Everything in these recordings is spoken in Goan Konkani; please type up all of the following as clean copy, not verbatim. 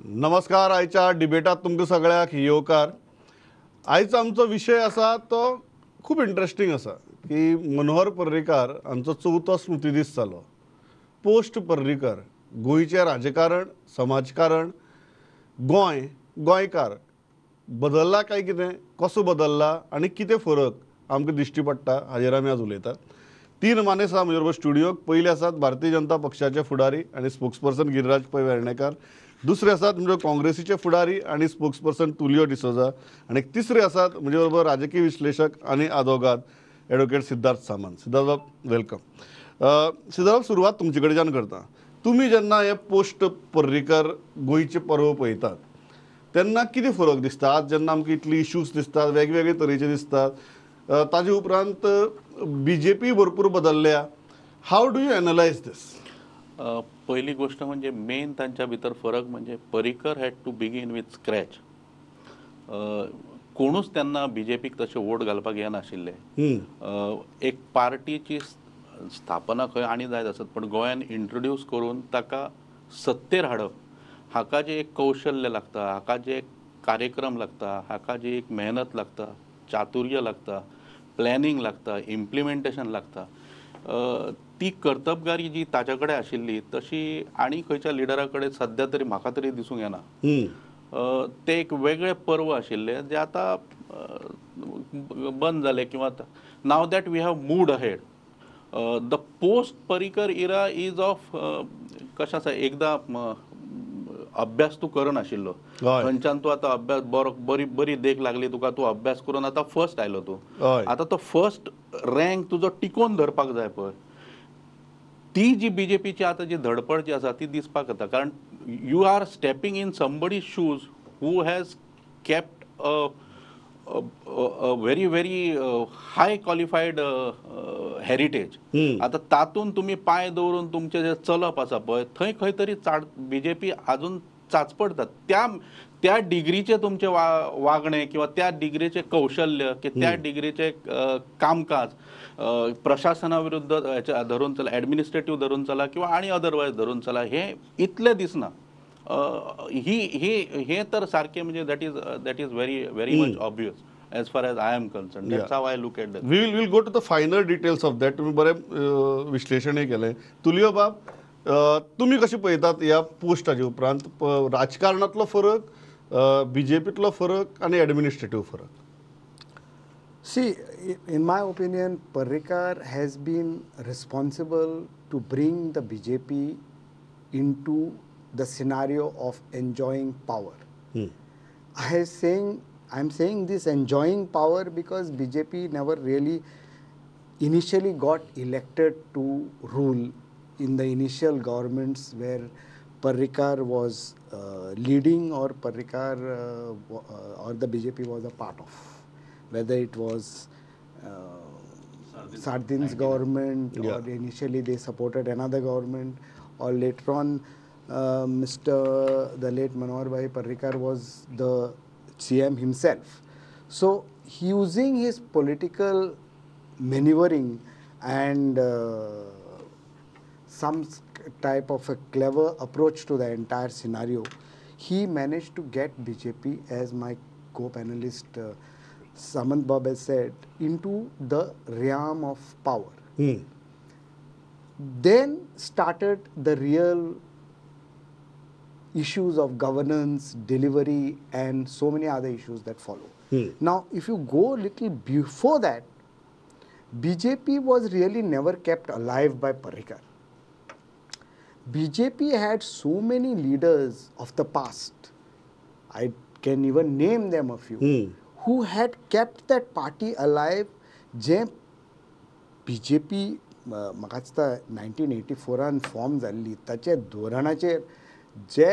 नमस्कार. आयच्या डिबेटात तुमकां सगळ्यांक येवकार. आयचो आमचो विशय आसा तो खूब इंट्रस्टींग आसा की मनोहर पर्रीकार हांचो चवथो स्मृती दीस जालो. पोस्ट पर्रीकर गोंयचें राजकारण, समाजकारण, गोंय, गोंयकार बदल्ला काय कितें, कसो बदल्ला आनी कितें फरक आमकां दिश्टी पडटा हाजेर आमी आज उलयतात. तीन मानेस्त आसा म्हजे बरोबर स्टुडियोक. पयले आसात भारतीय जनता पक्षाचे फुडारी आनी स्पोक्सपर्सन गिरिराज पै वेर्णेकार, दुसरे आसात म्हणजे काँग्रेसीचे फुडारी आनी स्पोक्सपर्सन तुलियो डिसोजा, आनी तिसरे आसात म्हजे बरोबर राजकीय विश्लेशक आनी आदोगाद एडवोकेट सिद्धार्थ सामंत. सिद्धार्थ बाब, welcome. Siddharth बाब, सुरवात तुमचे कडच्यान करता. तुमी जेन्ना हे पोस्ट पर्रीकर गोंयचे पर्व पळयतात तेन्ना कितें फरक दिसता? आज जेन्ना आमकां इतली इश्यूज दिसतात, वेगवेगळे तरेचे दिसतात, ताजे उपरांत बीजेपी भरपूर बदलल्या, how do you analyse this? पहिली गोष्ट म्हणजे मेन तांच्या भितर फरक म्हणजे Parrikar had to begin with scratch. कोणूच तेन्ना बीजेपीक तशें वोट घालपाक येनाशिल्ले. एक पार्टीची स्थापना खंय आनी जायत आसत, पण गोंयान इंट्रोड्यूस करून ताका सत्तेर हाडप हाका जें एक कौशल्य लागता, हाका जे एक कार्यक्रम लागता, हाका जी एक मेहनत लागता, चातुर्य लागता, प्लॅनिंग लागता, इम्प्लिमेंटेशन लागता, ती कर्तबगारी जी ताच्या कडेन आशिल्ली तशी आनी खंयच्या लिडरा कडेन सद्या तरी म्हाका तरी दिसूंक येना. ते एक वेगळे पर्व आशिल्ले जे आतां बंद जाले किंवा now that we have moved ahead, the post Parrikar era is of कशें आसा, एकदां अभ्यास तूं करनाशिल्लो, थंयच्यान तूं आतां अभ्यास बरो बरी बरी देख लागली तुका, तूं अभ्यास करून आतां फर्स्ट आयलो तूं, आतां तो फर्स्ट रँक तुजो टिकोवन धरपाक जाय पळय, ती जी बीजेपीची आतां जी धडपड जी आसा ती दिसपाक येता. कारण you are stepping in somebody shoes who has kept a very very high qualified heritage. आतां तातूंत तुमी पांय दवरून तुमचें जें चलप आसा पळय थंय खंय तरी बीजेपी आजून चाचपडटा. त्या त्या डिग्रीचें तुमचें वागणें किंवा त्या डिग्रीचें कौशल्य की त्या डिग्रीचें कामकाज प्रशासना विरुद्ध धरून चला, एडमिनिस्ट्रेटीव धरून चला किंवा आनी अदरवायज धरून चला, हें इतलें दिसना. ही ही हे तर सारकें म्हणजे that is very very much obvious as far as I am concerned. That's how I look at that. We will go to the final details of that. तुम्ही बरें विश्लेशणूय केलें. तुलियो बाब, तुमी कशें पळयतात ह्या पोस्टाचे उपरांत राजकारणांतलो फरक, बीजेपींतलो फरक आनी एडमिनिस्ट्रेटीव फरक? See, in my opinion, Parrikar has been responsible to bring the BJP into the scenario of enjoying power. I'm saying this enjoying power because BJP never really initially got elected to rule in the initial governments where Parrikar was leading or Parrikar or the BJP was a part of, whether it was Sardin's government or initially they supported another government, or later on Mr. the late Manohar Bhai Parrikar was the CM himself. So using his political maneuvering and some type of a clever approach to the entire scenario, he managed to get BJP, as my co-panelist Samant Bob has said, into the realm of power. Then started the real issues of governance, delivery, and so many other issues that follow. Now, if you go a little before that, BJP was really never kept alive by Parrikar. BJP had so many leaders of the past, I can even name them a few, who had kept that party alive. J BJP म्हाका दिसता 1984 फॉर्म जाल्ली, ताचे धोरणाचेर जे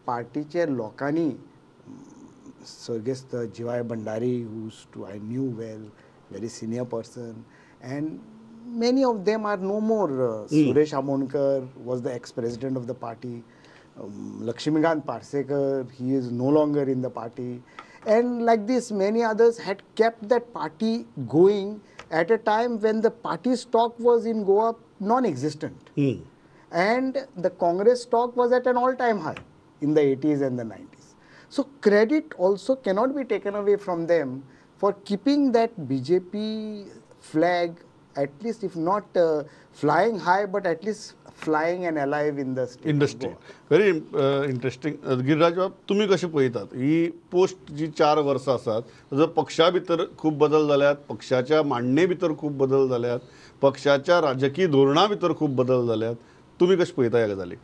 पार्टीचे लोकांनी, स्वर्गेस्त Jivai Bhandari, who's to I knew well, very senior person, and many of them are no more. Suresh Amonkar was the ex-president of the party. Lakshmikant Parsekar, he is no longer in the party. And like this, many others had kept that party going at a time when the party stock was in Goa non-existent. And the Congress stock was at an all-time high in the 80s and the 90s. So credit also cannot be taken away from them for keeping that BJP flag, at least if not flying high, but at least flying and alive in the state. In the state. Very interesting. Giriraj बाब, तुमी कशें पळयतात ही पोस्ट जी 4 वर्सां आसात, ताजो पक्षा भितर खूब बदल जाल्यात, पक्षाच्या मांडणे भितर खूब बदल जाल्यात, पक्षाच्या राजकीय धोरणा भितर खूब बदल जाल्यात, तुमी कशें पळयता ह्या गजालीक?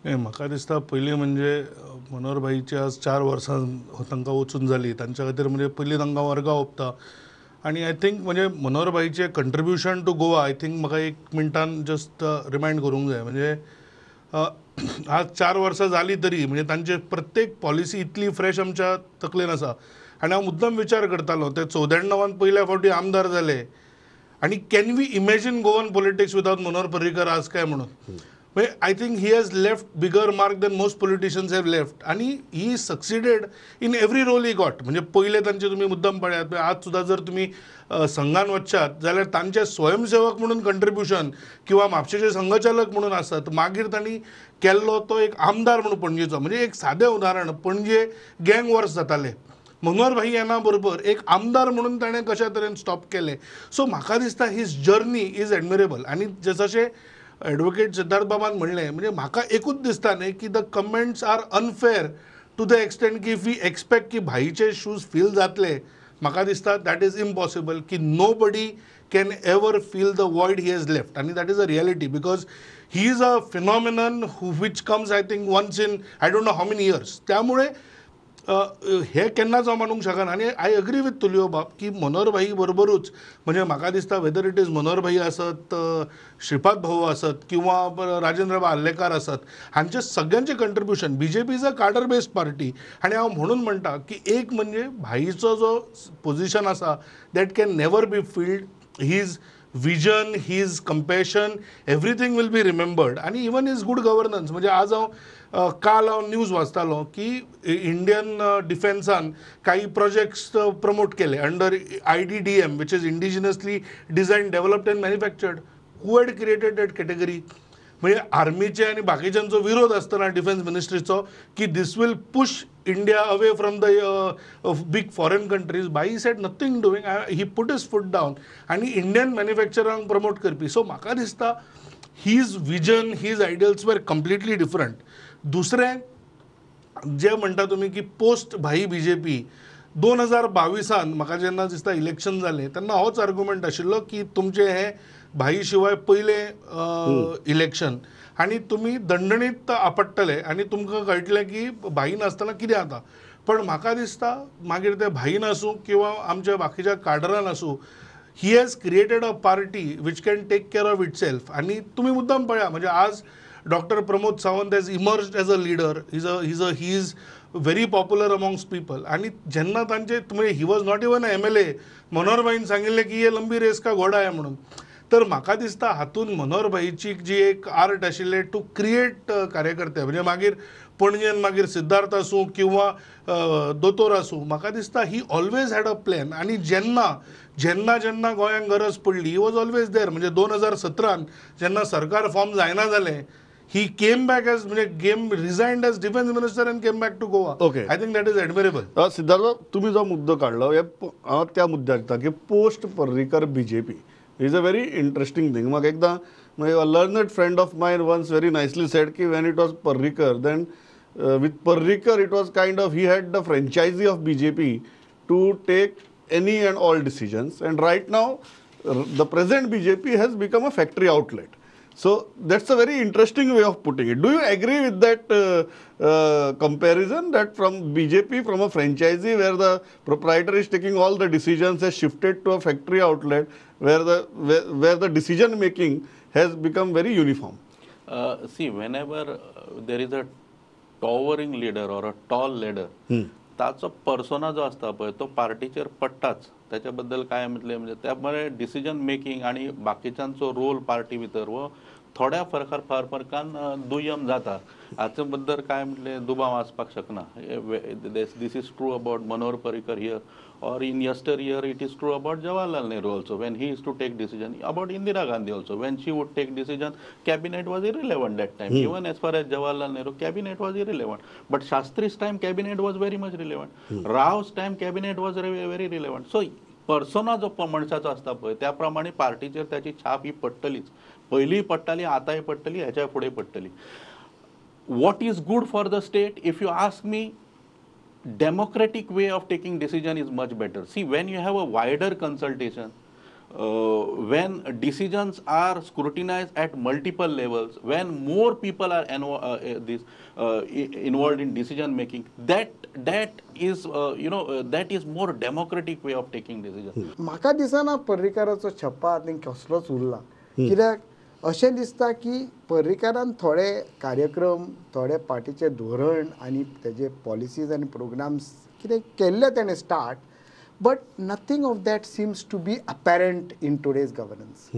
म्हाका दिसता पयलीं म्हणजे मनोहर भाईची आज 4 वर्सां तांकां वचून जाली, तांच्या खातीर म्हणजे पयलीं तांकां वर्गां ओंपता. आनी I think म्हणजे Manohar भाईचें contribution to Goa I think म्हाका एक मिनटान जस्ट रिमायंड करूंक जाय. म्हणजे आज 4 वर्सां जालीं तरी म्हणजे तांचे प्रत्येक पॉलिसी इतली फ्रेश आमच्या तकलेन आसा. आनी हांव मुद्दम विचार करतालो ते 94 पयल्या फावटी आमदार जाले आनी can we imagine Goan politics without Manohar Parrikar आज काय म्हणून. म्हणजे I think he has left bigger mark than most politicians have left. आनी he succeeded in every role he got. म्हणजे पयले तांचे तुमी मुद्दम पळयात, आज सुद्दां जर तुमी संघान वचशात जाल्यार तांचे स्वयंसेवक म्हणून कंट्रिब्युशन किंवा म्हापशेचे संघचालक म्हणून आसत, मागीर तांणी केल्लो तो एक आमदार म्हणून पणजेचो. म्हणजे एक सादें उदाहरण, पणजे गँग वॉर्स जाताले, मनोहर भाई येना बरोबर एक आमदार म्हणून ताणें कशा तरेन स्टॉप केलें. सो म्हाका दिसता his journey is admirable. आनी जशें एडवोकेट सिद्धार्थ बाबान म्हणलें, म्हणजे म्हाका एकूच दिसता न्ही की the comments are unfair to the extent की if we expect की भाईचे शूज फील जातले, म्हाका दिसता that is impossible, की nobody can ever fill the void he has left. आनी that is a reality because he is a phenomenon which comes I think once in I don't know how many years. त्यामुळे हे केन्नाच हांव मानूंक शकना. आनी I agree with तुलियो बाब की मनोहर भाई बरोबरूच म्हणजे म्हाका दिसता वेदर it is Manohar भाई आसत, श्रीपाद भाऊ आसत किंवा राजेंद्र आर्लेकार आसत, हांचे सगळ्यांचे contribution. B J P is a cadre based party. आनी हांव म्हणून म्हणटा की एक म्हणजे भाईचो जो पोजिशन आसा that can never be filled. His vision, his compassion, everything will be remembered. आनी इवन his good governance. म्हणजे आज हांव काल हांव न्यूज वाचतालो की इंडियन डिफेन्सान काही प्रोजेक्ट्स प्रमोट केले under IDDM, which is indigenously design, developed and manufactured. Who had created that category? म्हणजे आर्मीचे आनी बाकीच्यांचो विरोध आसतना डिफेन्स मिनिस्ट्रीचो की this will push India away from the big foreign countries. Bhai said nothing doing, he put his foot down आनी इंडियन मॅन्युफॅक्चरांक प्रमोट करपी. सो म्हाका दिसता his vision, his ideals were completely different. दुसरें जे म्हणटा तुमी की पोस्ट भाई बी जे पी 2022 म्हाका जेन्ना दिसता इलेक्शन जालें तेन्ना होच आर्ग्युमेंट आशिल्लो की तुमचें हें भाई शिवाय पयलें इलेक्शन आनी तुमी दंडणीत आपडटले आनी तुमकां कळटलें की भाई नासतना कितें जाता. पण म्हाका दिसता मागीर ते भाई नासूं किंवा आमच्या बाकीच्या काडरान आसूं, he has created a party which can take care of itself. आनी तुमी मुद्दम पळया, म्हणजे आज doctor Pramod Sawant has emerged as a leader, he is very popular amongst people. आनी जेन्ना तांचे म्हणजे he was not even MLA, Manohar भाईन सांगिल्लें की ये लंबी रेस का घोडा आहे म्हणून. तर म्हाका दिसता हातून मनोहर भाईची जी एक आर्ट आशिल्लें टू क्रिएट कार्यकर्ते, म्हणजे मागीर पणजेन मागीर सिद्धार्थ आसूं किंवा दोतोर आसूं, म्हाका दिसता he always had a plan. आनी जेन्ना जेन्ना जेन्ना गोंयांक गरज पडली he was always there. म्हणजे 2017 जेन्ना सरकार फॉर्म जायना जालें, he came back as म्हणजे came resigned as defence minister and came back to Goa. Okay, I think that is admirable. Siddharth, तुमी जो मुद्दो काडलो हे हांव त्या मुद्द्यार येता की post Parrikar BJP is a very interesting thing. म्हाका एकदां a learned friend of mine once very nicely said की when it was Parrikar, then with Parrikar it was kind of he had the franchise of BJP to take any and all decisions, and right now the present BJP has become a factory outlet. So that's a very interesting way of putting it. Do you agree with that comparison, that from BJP, from a franchisee where the proprietor is taking all the decisions, has shifted to a factory outlet where the decision making has become very uniform? See, whenever there is a towering leader or a tall leader, ताचो पर्सोना जो आसता पळय तो पार्टीचेर पडटाच. त्याच्या बद्दल काय म्हटलें म्हणजे त्यामुळे डिसिजन मेकिंग आनी बाकीच्यांचो रोल पार्टी भितर हो थोड्या फरकार फार फरकान दुय्यम जाता हाचे बद्दल काय म्हटलें दुबाव आसपाक शकना. This is true about Manohar Parrikar here or in yesteryear it is true about Jawaharlal Nehru also when he used to take decision, about Indira Gandhi also when she would take decision, cabinet was irrelevant that time. Even as far as Jawaharlal Nehru, cabinet was irrelevant, but Shastri's time cabinet was very much relevant. Rao's time cabinet was very relevant. So persona जो मनशाचो आसता पळय त्या प्रमाणे पार्टीचेर त्याची छाप ही पडटलीच, पयलीं पडटाली, आतांय पडटली, हेच्या फुडें पडटली. What is good for the state, if you ask me, democratic way of taking decision is much better. See, when you have a wider consultation, when decisions are scrutinized at multiple levels, when more people are involved in decision making, that is that is more democratic way of taking decision. म्हाका दिसना पर्रीकाराचो छप्पा आनी कसलोच उरला, कित्याक अशें दिसता की पर्रीकारान थोडे कार्यक्रम, थोडे पार्टीचे धोरण आनी तेजे पॉलिसीज आनी प्रोग्राम्स कितें केल्ले तेणें start, but nothing of that seems to be apparent in today's governance.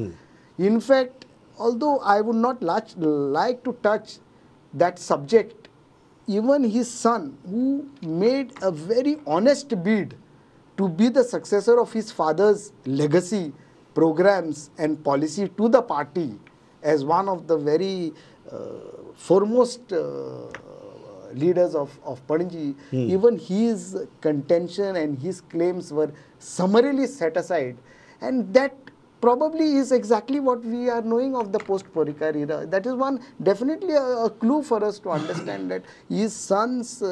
In fact, although I would not like to touch that subject, even his son, who made a very honest bid to be the successor of his father's legacy, programs and policy to the party as one of the very foremost leaders of Panaji, even his contention and his claims were summarily set aside, and that probably is exactly what we are knowing of the post-Parrikar era. That is one definitely a clue for us to understand that his son's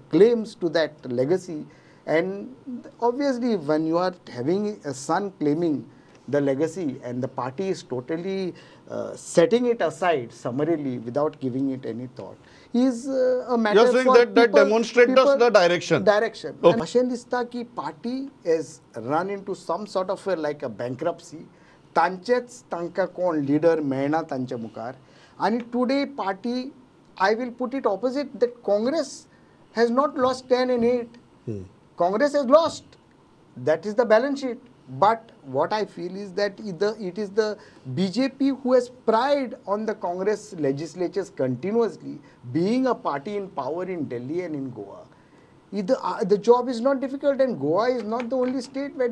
claims to that legacy, and obviously when you are having a son claiming the legacy and the party is totally setting it aside summarily without giving it any thought, is a matter. You're saying for that demonstrates the direction. Direction. Okay. अशें दिसता की party has run into some sort of a, like a bankruptcy. तांचेच तांकां कोण लिडर मेळना तांच्या मुखार, आनी today party, I will put it opposite, that Congress has not lost 10 and 8. Congress has lost. That is the balance sheet. But what I feel is that it is the BJP who has pride on the Congress legislatures continuously, being a party in power in Delhi and in Goa. The job is not difficult, and Goa is not the only state where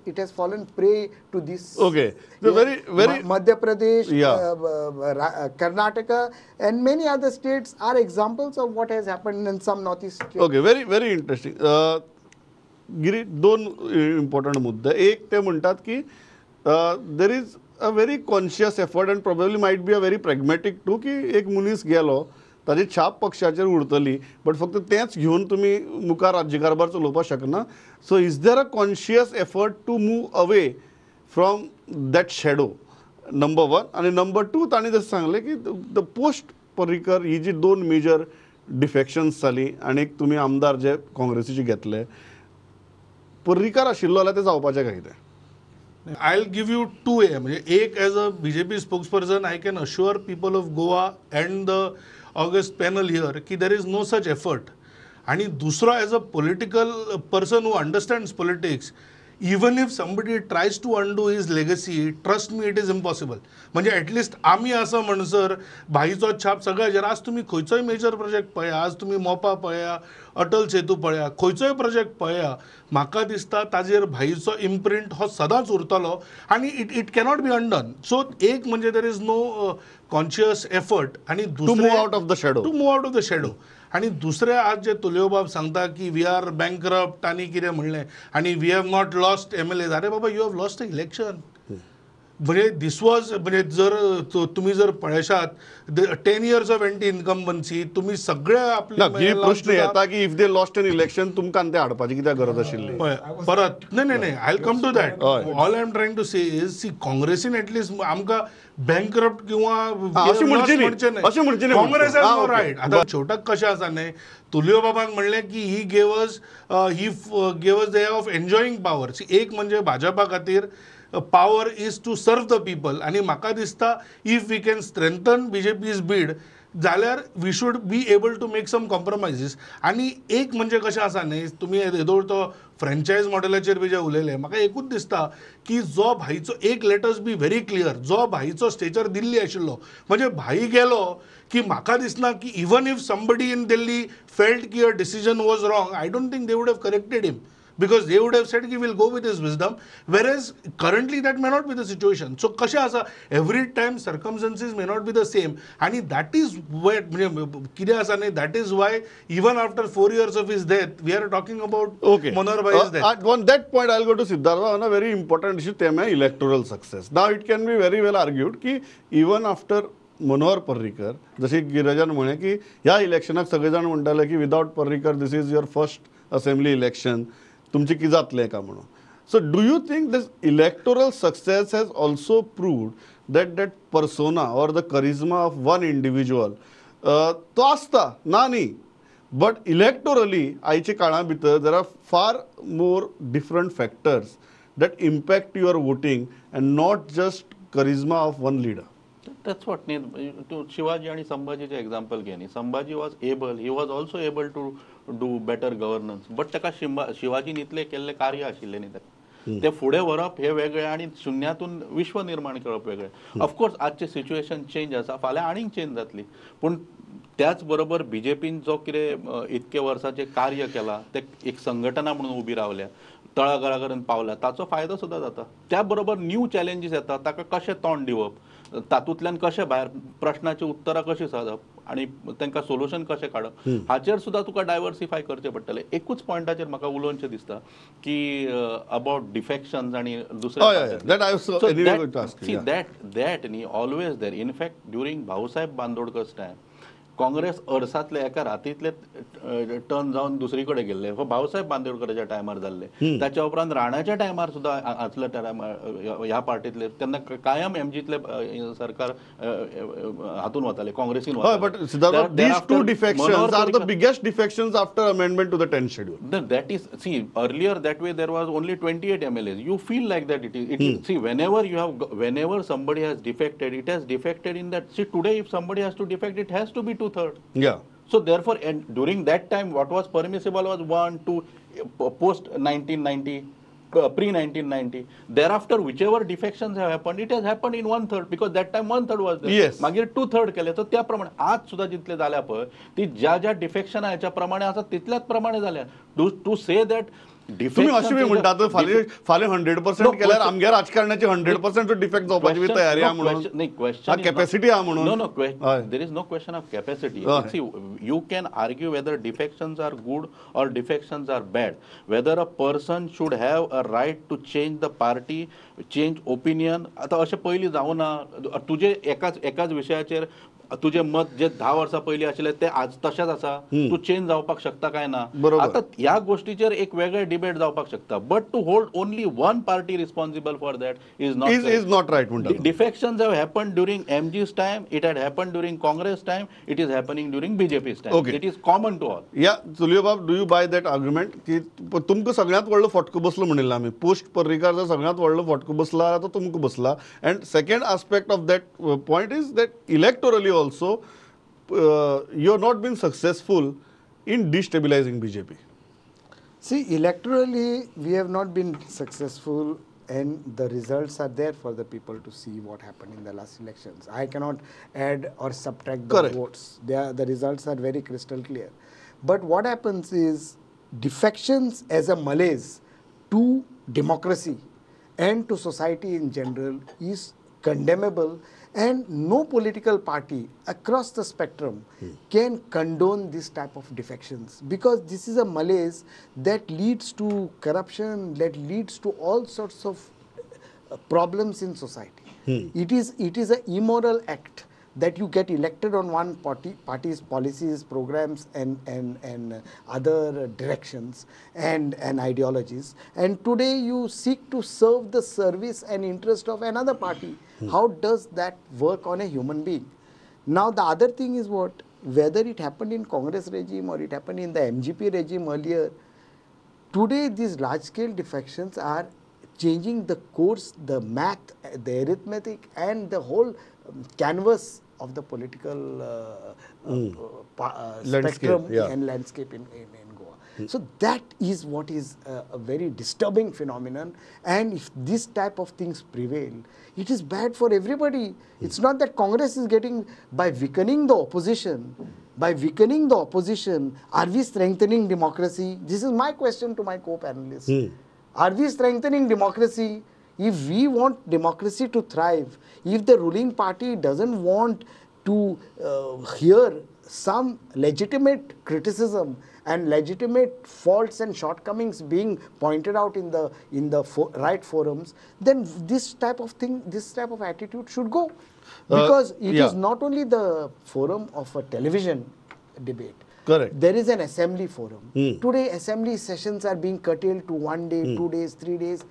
it has fallen prey to this. Okay. The very, very Madhya Pradesh, Karnataka, and many other states are examples of what has happened in some northeast states. Okay, very, very interesting. Giri, दोन इम्पॉर्टंट मुद्दे. एक ते म्हणटात की there is a very conscious effort and probably might be a very pragmatic too, की एक मनीस गेलो ताजी छाप पक्षाचेर उरतली, बट फक्त तेंच घेवन तुमी मुखार राज्यकारभार चलोवपाक शकना. So is there a conscious effort to move away from that shadow, number one. आनी नंबर टू, तांणी जशें सांगलें की the post Parrikar ही जी दोन मेजर डिफेक्शन्स जाली आनी एक तुमी आमदार जे काँग्रेसीचे घेतले, पर्रीकार आशिल्लो जाल्यार तें जावपाचें काय कितें? I will give you two ए, म्हणजे एक as a BJP spokesperson I can assure people of Goa and the august panel here की there is no such effort, आणि दुसरो as a political person who understands politics, even if somebody tries to undo his legacy, trust me, it is impossible. म्हणजे ॲटलिस्ट आमी आसा म्हणसर भाईचो छाप सगळ्याचेर. आज तुमी खंयचोय मेजर प्रोजेक्ट पळया, आज तुमी मोपा पळया, अटल सेतू पळया, खंयचोय प्रोजेक्ट पळया, म्हाका दिसता ताजेर भाईचो इम्प्रिंट हो सदांच उरतलो आनी it cannot be undone. So एक म्हणजे there is no conscious effort, आनी दुसरें to move out of the shadow, to move out of the shadow. आनी दुसरें आज जे तुलयोबाब सांगता की we are bankrupt आनी कितें म्हणलें आनी we have not lost M L As, अरे बाबा, you have lost a election. म्हणजे this was, म्हणजे जर तुमी जर पळयशात 10 years of anti incumbency, तुमी सगळे आपले प्रश्न येता की if they lost an election तुमकां ते हाडपाची कित्याक गरज आशिल्ली परत. न्हय न्हय, I will come to that. All I am trying to say is, see काँग्रेसीन एटलिस्ट आमकां बँकरप्ट किंवा अशें म्हणचें न्हय, अशें म्हणचें न्हय. Congress has no right. आतां शेवटाक कशें आसा न्हय, तुलयो बाबान म्हणलें की he gave us the of enjoying power. एक म्हणजे भाजपा खातीर power is to serve the people, आनी म्हाका दिसता if we can strengthen BJP's bid, जाल्यार we should be able to make some compromises. आनी एक म्हणजे कशें आसा न्ही, तुमी येदोळ तो फ्रँचायज मॉडेलाचेर बी जे उलयले, म्हाका एकूच दिसता की जो भाईचो एक, let us be very clear, जो भाईचो स्टेचर दिल्ली आशिल्लो, म्हणजे भाई गेलो की म्हाका दिसना की even if somebody in Delhi felt की a decision was wrong, I don't think they would have corrected him, because they would have said we will go with his wisdom, whereas currently that may not be the situation. So कशें आसा, every time circumstances may not be the same, आनी that is where कितें आसा न्ही, that is why even after 4 years of his death we are talking about Manohar Bhai's death. On that point I will go to Siddharth on a very important issue, ते म्हळ्यार electoral success. Now it can be very well argued की इवन आफ्टर मनोहर पर्रीकर, जशी गिरजान म्हळें की ह्या इलेक्शनाक सगळे जाण म्हणटाले की without Parrikar this is your first assembly election, तुमचें कितें जातलें काय म्हणून. So do you think this electoral success has also proved that that persona or the charisma of one individual तो आसता ना न्ही, बट इलेक्टोरली आयच्या काळा भितर there are far more different factors that impact your voting and not just charisma of one leader? That's what न्ही, तूं शिवाजी आनी संभाजीचें एग्जाम्पल घे न्ही. Sambhaji was able, he was also able to do better governance, but ताका शिवाजीन इतलें केल्लें कार्य आशिल्लें न्ही ताका, तें फुडें व्हरप हें वेगळें आनी शुन्यांतून विश्व निर्माण करप वेगळें. ऑफकोर्स आजचें सिच्युएशन चेंज आसा, फाल्यां आनीक चेंज जातली, पूण त्याच बरोबर बीजेपीन जो कितें इतके वर्सांचें कार्य केलां, तें एक संघटना म्हणून उबी रावल्या, तळागाळा कडेन पावल्या, ताचो फायदो सुद्दां जाता. त्या बरोबर न्यू चॅलेंजीस येता, ताका कशें तोंड दिवप, तातूंतल्यान कशें भायर प्रश्नाची उत्तरां कशीं सादप आनी तांकां सोल्युशन कशें काडप, हाचेर सुद्दां तुका डायवर्सिफाय करचें पडटलें. एकूच पॉयंटाचेर म्हाका उलोवचें दिसता की अबावट डिफेक्शन्स आनी दुसरे, that न्ही always there. In fact during Bhausaheb Bandodkar's time Congress अर्सांतले एका रातींतले टर्न जावन दुसरी कडेन गेल्ले, भाऊसाहेब बांदोडकराच्या टायमार जाल्ले, ताच्या उपरांत राणाच्या टायमार सुद्दां आसल्या टायमार ह्या पार्टींतले तेन्ना कायम एमजीतले सरकार हातून वताले, काँग्रेसीन वताले. But Siddharth, these two defections are the biggest defections after amendment to the 10th schedule. That is, see, earlier that way there was only 28 MLAs. You feel like that it is. See, whenever somebody has defected, it has defected in that. See, today if somebody has to defect, it has to be 2/3. Yeah. So therefore, and during that time, what was permissible was 1, 2, post 1990, pre-1990. Thereafter, whichever defections have happened, it has happened in 1/3, because that time 1/3 was there. Yes. मागीर 2/3 केले. तर त्या प्रमाणे आज सुद्धा जितले जाल्या पळय, ती ज्या ज्या डिफेक्शना ह्याच्या प्रमाणे आसा तितल्याच प्रमाणे जाल्या. टू से that तुम्ही अशें बी म्हणटात फाल्यां 100% केल्यार आमगे राजकारणाची 100% डिफेक्ट जावपाची बी तयारी आहा म्हणून, क्वेश्चन कॅपॅसिटी आहा म्हणून. No no, there is no question of capacity. See, you can argue whether defections are good or defections are bad, whether a person should have a right to change the party, change opinion. आतां अशें पयलीं जावना, तुजें एकाच एकाच विशयाचेर तुजें मत जे 10 वर्सां पयलीं आशिल्लें तें आज तशेंच आसा, तूं चेंज जावपाक शकता काय ना. आतां ह्या गोष्टीचेर एक वेगळे डिबेट जावपाक शकता, but to hold only one party responsible for that is not is not right. म्हणटा defections have happened during MG's time, it had happened during Congress time, it is happening during BJP's time. It is common to all. या चुलयो बाब, do you buy that argument की तुमकां सगळ्यांत व्हडलो फटको बसलो म्हणिल्लो आमी, पोस्ट पर्रीकार जर सगळ्यांत व्हडलो फटको बसला तो तुमकां बसला. And second aspect of that point is that electorally also you have not been successful in destabilizing BJP. See, electorally we have not been successful, and the results are there for the people to see what happened in the last elections. I cannot add or subtract the votes. The results are very crystal clear. But what happens is defections as a malaise to democracy and to society in general is condemnable, and no political party across the spectrum can condone this type of defections, because this is a malaise that leads to corruption, that leads to all sorts of problems in society. It is an immoral act that you get elected on one party's policies, programs, and other directions and ideologies. And today you seek to serve the service and interest of another party. How does that work on a human being? Now the other thing is what, whether it happened in Congress regime or it happened in the MGP regime earlier, today these large-scale defections are changing the course, the math, the arithmetic, and the whole canvas of the political spectrum and landscape in Goa. So that is what is a very disturbing phenomenon, and if this type of things prevail, it is bad for everybody. It's not that Congress is getting, by weakening the opposition, are we strengthening democracy? This is my question to my co-panelists. Are we strengthening democracy? If we want democracy to thrive, if the ruling party doesn't want to hear some legitimate criticism and legitimate faults and shortcomings being pointed out in the right forums, then this type of thing, this type of attitude should go. Because it is not only the forum of a television debate. Correct. There is an assembly forum. Today, assembly sessions are being curtailed to 1 day, 2 days, 3 days.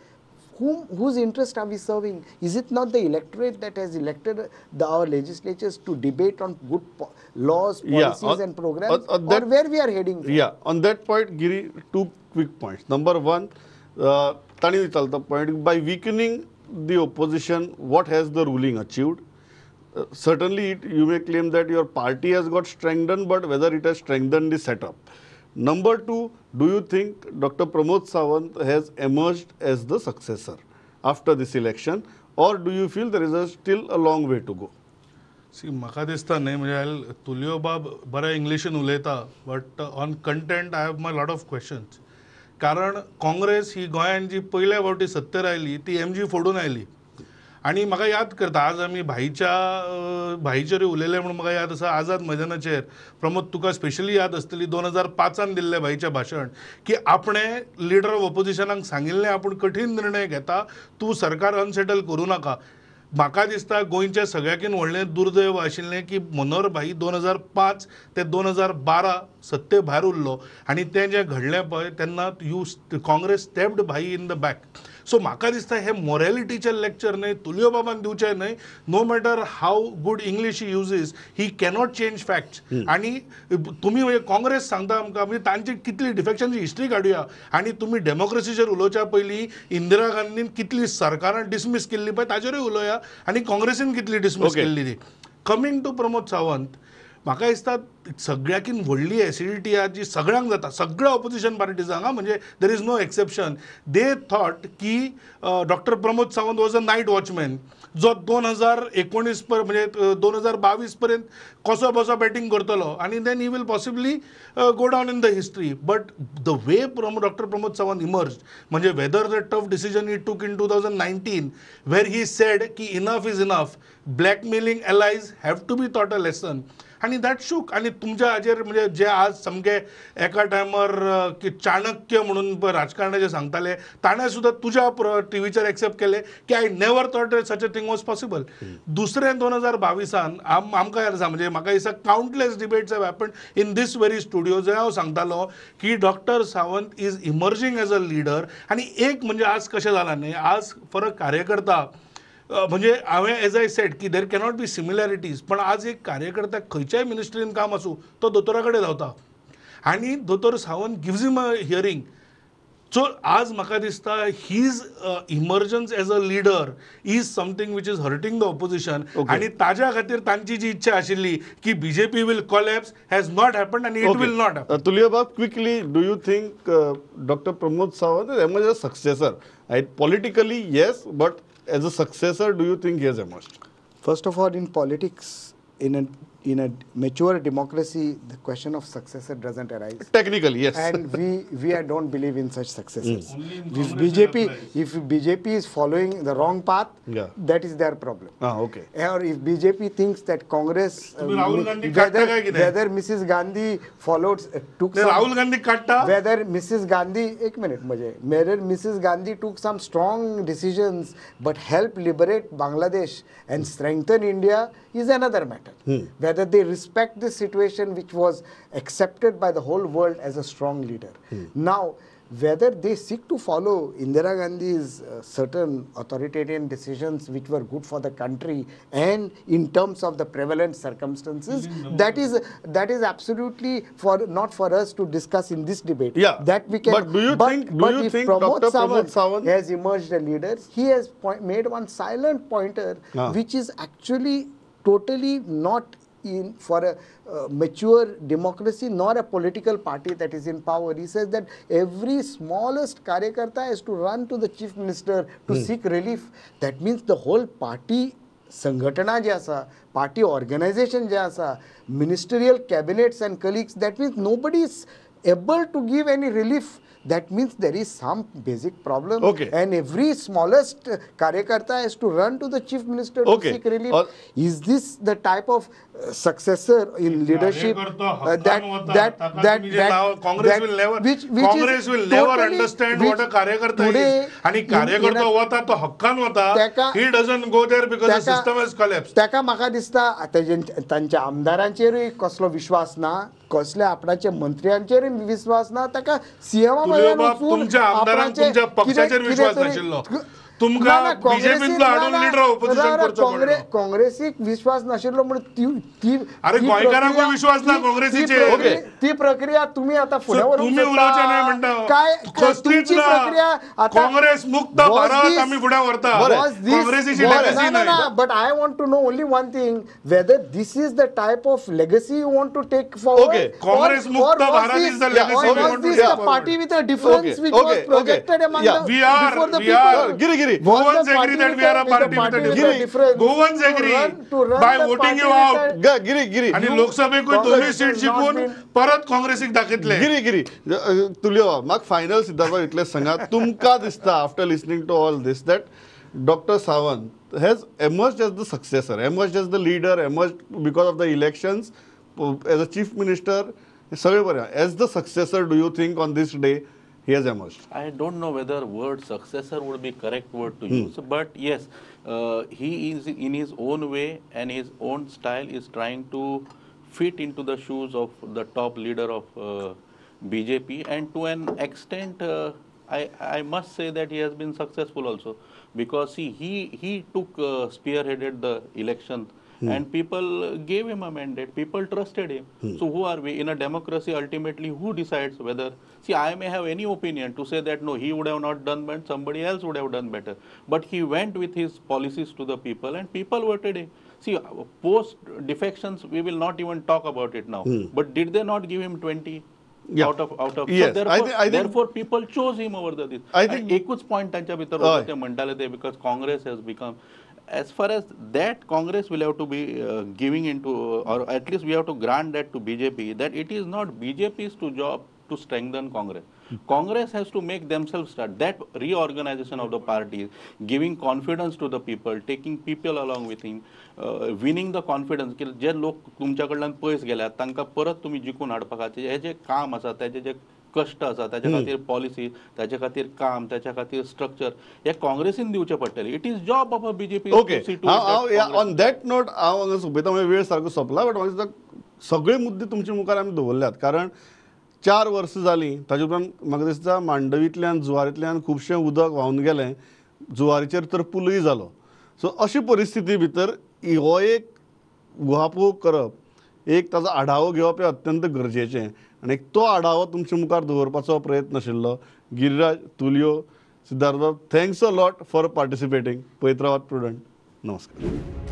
Whose interest are we serving? Is it not the electorate that has elected our legislatures to debate on good laws, policies and programs, or where we are heading from? Yeah, on that point, Giri, two quick points. Number one, Tani the point, by weakening the opposition, what has the ruling achieved? Certainly, you may claim that your party has got strengthened, but whether it has strengthened the setup. Number two, do you think Dr. Pramod Sawant has emerged as the successor after this election, or do you feel there is still a long way to go? See, म्हाका दिसता न्हय, म्हणजे तुलियो बाब बऱ्या इंग्लिशीन उलयता, but on content I have my lot of questions. कारण काँग्रेस ही गोंयांत जी पयल्या फावटी सत्तेर आयली ती एमजी फोडून आयली. आनी म्हाका याद करता, आज आमी भाईचेरूय उलयले म्हणून म्हाका याद आसा, आझाद मैदानाचेर प्रमोद तुका स्पेशली याद आसतली 2005 दिल्लें भाईचें भाशण की आपणें लिडर ऑफ ऑपोजिशनाक सांगिल्लें आपूण कठीण निर्णय घेता, तूं सरकार अनसेटल करूं नाका. म्हाका दिसता गोंयचें सगळ्याकीन व्हडलें दुर्दैव आशिल्लें की मनोहर भाई 2005 ते 2012 सत्ते भायर उरलो आनी तें जें घडलें पळय तेन्ना you Congress stepped Bhai in the back. So म्हाका दिसता हे मोरेलिटीचें लेक्चर न्हय तुलियो बाबान दिवचें न्हय. No matter how good English he uses, he cannot change facts. आनी तुमी म्हणजे काँग्रेस सांगता आमकां, म्हणजे तांची कितली डिफेक्शनची हिस्ट्री काडुया आनी तुमी डेमोक्रेसीचेर उलोवच्या पयलीं इंदिरा गांधीन कितली सरकारां डिसमीस केल्ली पळय ताचेरूय उलोवया आनी काँग्रेसीन कितली डिसमीस केल्ली ती. कमींग टू प्रमोद सावंत, म्हाका दिसता सगळ्याकीन व्हडली एसिडिटी आहा जी सगळ्यांक जाता, सगळ्या ऑपोजिशन पार्टीजांक, म्हणजे there is no exception. They thought की doctor Pramod Sawant was a night watchman जो 2019 म्हणजे 2022 पर्यंत कसो बसो बॅटींग करतलो आनी then he will possibly go down in the history. But the way doctor Pramod Sawant emerge, म्हणजे whether the tough decision he took in 2019 where he said की enough is enough, blackmailing allies have to be taught a lesson, आनी that शूक. आनी तुमच्या हाजेर म्हणजे जे आज सामके एका टायमार की चाणक्य म्हणून राजकारणाचे सांगताले ताणें सुद्दां तुज्या टिवीचेर एक्सेप्ट केलें की I never thought such a thing was possible. दुसरें 2022 आमकां याद आसा, म्हणजे म्हाका दिसता countless debates have happened in this very studio जंय हांव सांगतालो की doctor Sawant is emerging as a leader. आनी एक म्हणजे आज कशें जालां न्ही, आज फरक कार्यकर्ता म्हणजे हांवें एज I said की there cannot be similarities, पण आज एक कार्यकर्ता खंयच्याय मिनिस्ट्रीन काम आसूं तो दोतोरा कडेन धांवता आनी दोतोर Sawant gives him a hearing. So आज म्हाका दिसता his emergence as a leader is something which is hurting the opposition. आनी ताज्या खातीर तांची जी इच्छा आशिल्ली की BJP will collapse has not happened आनी it will not happen. Tulio Bab, quickly, do you think doctor Pramod Sawant is emerged as a successor? Politically, yes, but as a successor, do you think he has emerged? First of all, in politics, in a mature democracy, the question of successor doesn't arise. Technically, yes. And we don't believe in such successors. If BJP is following the wrong path, that is their problem. Okay. Or if BJP thinks that Congress, whether Mrs. Gandhi followed, took some, Rahul Gandhi katta. Whether Mrs. Gandhi, ek minute, mujhe, whether Mrs. Gandhi took some strong decisions but helped liberate Bangladesh and strengthen India is another matter. Whether they respect this situation which was accepted by the whole world as a strong leader. Now, whether they seek to follow Indira Gandhi's certain authoritarian decisions which were good for the country and in terms of the prevalent circumstances, that is absolutely not for us to discuss in this debate. Yeah. That we can. But do you think Dr. Pramod Sawant has emerged a leader? He has made one silent pointer, which is actually totally not in for a mature democracy nor a political party that is in power. He says that every smallest karyakarta has to run to the chief minister to seek relief. That means the whole party संघटना जे आसा, पार्टी ऑर्गनायझेशन जे आसा, ministerial cabinets and colleagues, that means nobody is able to give any relief. That means there is some basic problem. Okay. And every smallest karyakarta has to run to the chief minister to seek relief. Is this the type of successor in leadership that Congress will never, Congress will never understand what a karyakarta is. आणि कार्यकर्ता वता तो हक्कान वता. He doesn't go there because the system has collapsed. ताका म्हाका दिसता तांच्या आमदारांचेरूय कसलो विश्वास ना, कसल्या आपणाच्या मंत्र्यांचेरूय विश्वास ना, ताका सीएम तुमच्या आमदारांक तुमच्या पक्षाचेर विश्वास नाशिल्लो, तुमकां बीजेपींतलो हाडून लिडर ऑपोजिशन करचो पडलो. काँग्रेसीक विश्वास नाशिल्लो म्हणून ती, अरे गोंयकारांकूय विश्वास ना काँग्रेसीचेर. ती प्रक्रिया तुम्ही आता फुडें व्हरूंक तुमी उलोवचें न्हय म्हणटा काय कसलीच ना. काँग्रेस मुक्त भारत आमी फुडें व्हरता, काँग्रेसीची लेगसी न्हय. But I want to know only one thing, whether this is the type of legacy you want to take forward. Congress मुक्त Bharat is the legacy we want to take forward. Party with a difference which was projected among the before the people. Giri Giri, Goans agree that we are a party with a difference. Goans agree by voting you out. Giri Giri, आणि लोकसभेकूय दोनूय सीट जिखून परत काँग्रेसीक दाखयतले. गिरी गिरी तुल्यो, म्हाका फायनल सिद्धार्थ इतलें सांगा, तुमकां दिसता after listening to all this that Doctor Sawant has emerged as the successor, emerged as the leader, emerged because of the elections as a chief minister, सगळें बरें, as the successor do you think on this day he has emerged? I don't know whether word successor would be correct word to use, but yes, he is in his own way and his own style is trying to fit into the shoes of the top leader of BJP, and to an extent I must say that he has been successful also, because see, he took spearheaded the election and people gave him a mandate, people trusted him. So who are we in a democracy? Ultimately, who decides whether, see, I may have any opinion to say that no, he would have not done better, somebody else would have done better, but he went with his policies to the people and people voted him. See, post defections, we will not even talk about it now, but did they not give him 20? Yeah. Out of yes. So therefore, I think, therefore people chose him over the this. I think एकूच point तांच्या भितर होता ते म्हणटाले ते, because Congress has become, as far as that Congress will have to be giving into, or at least we have to grant that to BJP, that it is not BJP's to job to strengthen Congress. Congress has to make themselves start that reorganization of the parties, giving confidence to the people, taking people along with him, winning the confidence की जे लोक तुमच्या कडल्यान पयस गेल्यात तांकां परत तुमी जिखून हाडपा खातीर हे जे काम आसा, ताजे जे कश्ट आसा, ताच्या खातीर पॉलिसी, ताच्या खातीर काम, ताच्या खातीर स्ट्रक्चर हे काँग्रेसीन दिवचें पडटलें. It is job of a BJP. Okay, on that note हांव हांगा सोंपयता, वेळ सारको सोंपला, बट म्हाका दिसता सगळे मुद्दे तुमचे मुखार आमी दवरल्यात, कारण 4 वर्सां जालीं ताजे उपरांत म्हाका दिसता मांडवींतल्यान जुवारींतल्यान खुबशें उदक व्हांवन गेलें, जुवारीचेर तर पुलूय जालो. सो अशी परिस्थिती भितर हो एक उहापोह करप, एक ताजो आढावो घेवप हें अत्यंत गरजेचें, आनी तो आढावो तुमच्या मुखार दवरपाचो प्रयत्न आशिल्लो. Giriraj, Tulio, Siddharth, thanks a lot for participating. पळयत रावात प्रुडंट. नमस्कार.